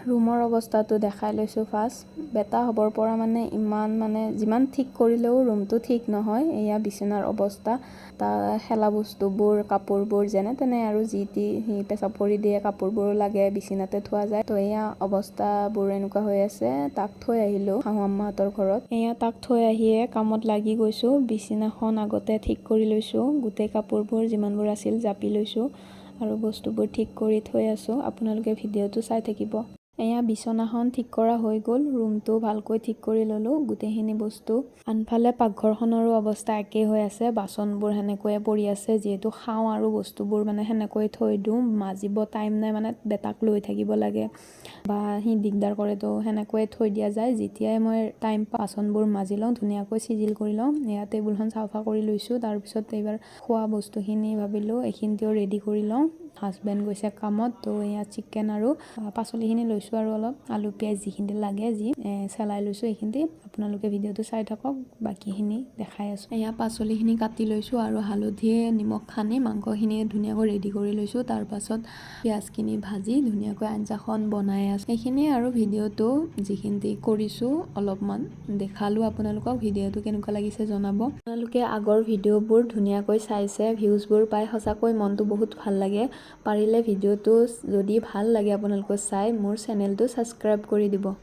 ৰুমৰ অৱস্থাটো দেখাই লৈছোঁ ফাৰ্ষ্ট। বেটা হ'বৰ পৰা মানে ইমান মানে যিমান ঠিক কৰিলেও ৰুমটো ঠিক নহয়। এয়া বিচনাৰ অৱস্থা, তাৰ খেলা বস্তুবোৰ, কাপোৰবোৰ যেনে তেনে আৰু যি টি সি পেচাব কৰি দিয়ে, কাপোৰবোৰো লাগে বিচনাতে থোৱা যায়। তো এয়া অৱস্থাবোৰ এনেকুৱা হৈ আছে। তাক থৈ আহিলোঁ শাহু আম্মাহঁতৰ ঘৰত। এয়া তাক থৈ আহিয়ে কামত লাগি গৈছোঁ। বিচনাখন আগতে ঠিক কৰি লৈছোঁ, গোটেই কাপোৰবোৰ যিমানবোৰ আছিল জাপি লৈছোঁ আৰু বস্তুবোৰ ঠিক কৰি থৈ আছোঁ। আপোনালোকে ভিডিঅ'টো চাই থাকিব। এয়া বিচনাখন ঠিক কৰা হৈ গ'ল, ৰুমটো ভালকৈ ঠিক কৰি ল'লোঁ গোটেইখিনি বস্তু। আনফালে পাকঘৰখনৰো অৱস্থা একেই হৈ আছে, বাচনবোৰ সেনেকৈয়ে পৰি আছে। যিহেতু খাওঁ আৰু বস্তুবোৰ মানে সেনেকৈ থৈ দিওঁ, মাজিব টাইম নাই, মানে বেটাক লৈ থাকিব লাগে বা সি দিগদাৰ কৰে, তো সেনেকৈয়ে থৈ দিয়া যায়। যেতিয়াই মই টাইম পাওঁ বাচনবোৰ মাজি লওঁ, ধুনীয়াকৈ চিজিল কৰি লওঁ। এয়া টেবুলখন চাফা কৰি লৈছোঁ। তাৰপিছত এইবাৰ খোৱা বস্তুখিনি ভাবিলোঁ এইখিনিও ৰেডি কৰি লওঁ। হাজবেণ্ড গৈছে কামত, তো এয়া চিকেন আৰু পাচলিখিনি লৈছোঁ আৰু অলপ আলু পিঁয়াজ যিখিনি লাগে যি চেলাই লৈছোঁ এইখিনি। আপোনালোকে ভিডিঅ'টো চাই থাকক, বাকীখিনি দেখাই আছোঁ। এয়া পাচলিখিনি কাটি লৈছোঁ আৰু হালধিয়ে নিমখ সানি মাংসখিনি ধুনীয়াকৈ ৰেডি কৰি লৈছোঁ। তাৰপাছত পিঁয়াজখিনি ভাজি ধুনীয়াকৈ আঞ্জাখন বনাই আছোঁ। এইখিনিয়ে আৰু ভিডিঅ'টো যিখিনি কৰিছোঁ অলপমান দেখালোঁ আপোনালোকক। ভিডিঅ'টো কেনেকুৱা লাগিছে জনাব। আপোনালোকে আগৰ ভিডিঅ'বোৰ ধুনীয়াকৈ চাইছে, ভিউজবোৰ পাই সঁচাকৈ মনটো বহুত ভাল লাগে। পাৰিলে ভিডিঅ'টো যদি ভাল লাগে আপোনালোকে চাই মোৰ চেনেলটো ছাবস্ক্ৰাইব কৰি দিব।